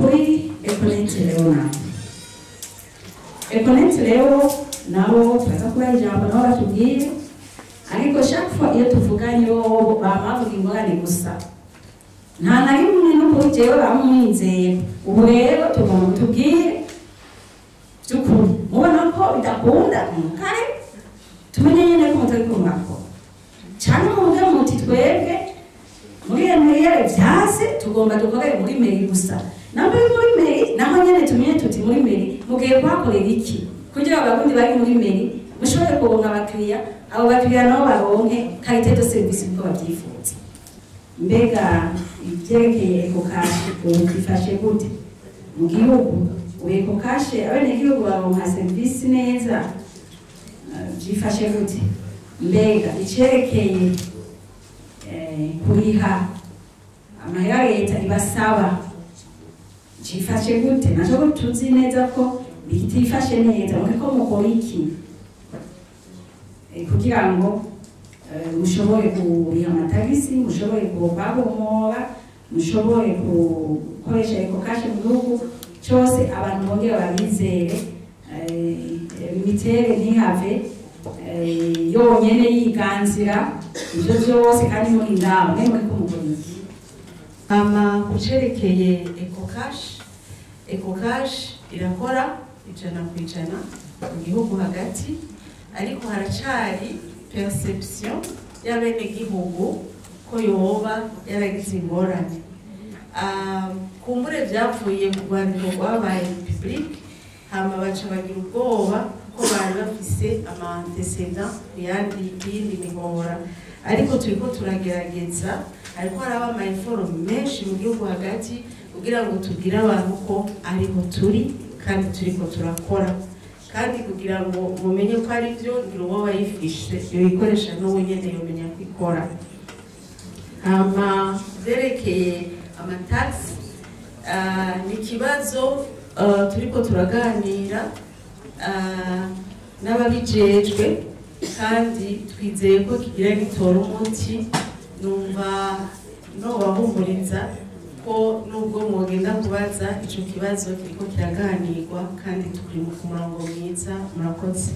Kuri Econet rero, nawe Econet rero nabo turaza kubaha ijambo nabo batubwire, ariko chaque fois iyo tuvuganye bo bama bavuga ingorane gusa, nta na rimwe n'ukuri jewe bamwizeye. Ubu rero tugomba mutubwire by'ukuri, mubona ko bidakunda kare tumenye nyene ko mutariko murakora, canke muvuge muti twebwe muri MRL vyanse, tugomba dukorere muri mairie gusa. Namwe muri mairie naho nyene tumenye tuti muri mairie mugiye kuhakorera iki kugira Abarundi bari muri mairie mushobore kuronka abakiriya, abo bakiriya nabo baronke qualité de service uko babyifuza. Mbega ivyerekeye Ecocash ubu byifashe gute mu gihugu? Ubu Ecocash abenegihugu baronka serivisi neza? Byifashe gute? Mbega icerekeye kuriha amahera leta ibasaba cyifashe gute? Naco ko tuzi neza ko bitifashe neza, muriko mukora iki kugira ngo mushobore kuriha amatagisi, mushobore kubagomora, mushobore gukoresha Ecocash mu gihugu cyose, abantu bongere babizere, Lumitel ntihave yonyene yiganzira ivyo vyose kandi muri ngaho mwe muriko mukora iki? Hama kucerekeye Ecocash, Ecocash irakora 100% mu gihugu hagati, ariko haracari perception y'abenegihugu ko yoba yaragize ingorane. Kumbure vyavuye mu rwandiko rwabaye public, hama baca bagira ubwoba ko bari bafise ama antécédents ku yindi mihora. Ariko turiko turagerageza, ariko haraba ama efforts menshi mu gihugu hagati kugira ngo tubwire abantu ko ariho turi kandi turiko turakora. Kandi kugira ngo mumenye ko ari byo, ngira uwo wayifishe yoyikoresha n'uwo nyene yomenya ko ikora. Hama vyerekeye amataxi, ni ikibazo turiko turaganira n'ababijejwe kandi twizeye ko kigira gitora umuti. Numva nobahumuriza ko nubwo mwogenda kubaza ico kibazo, kiriko kiraganirwa kandi turi ku murongo mwiza. Murakoze.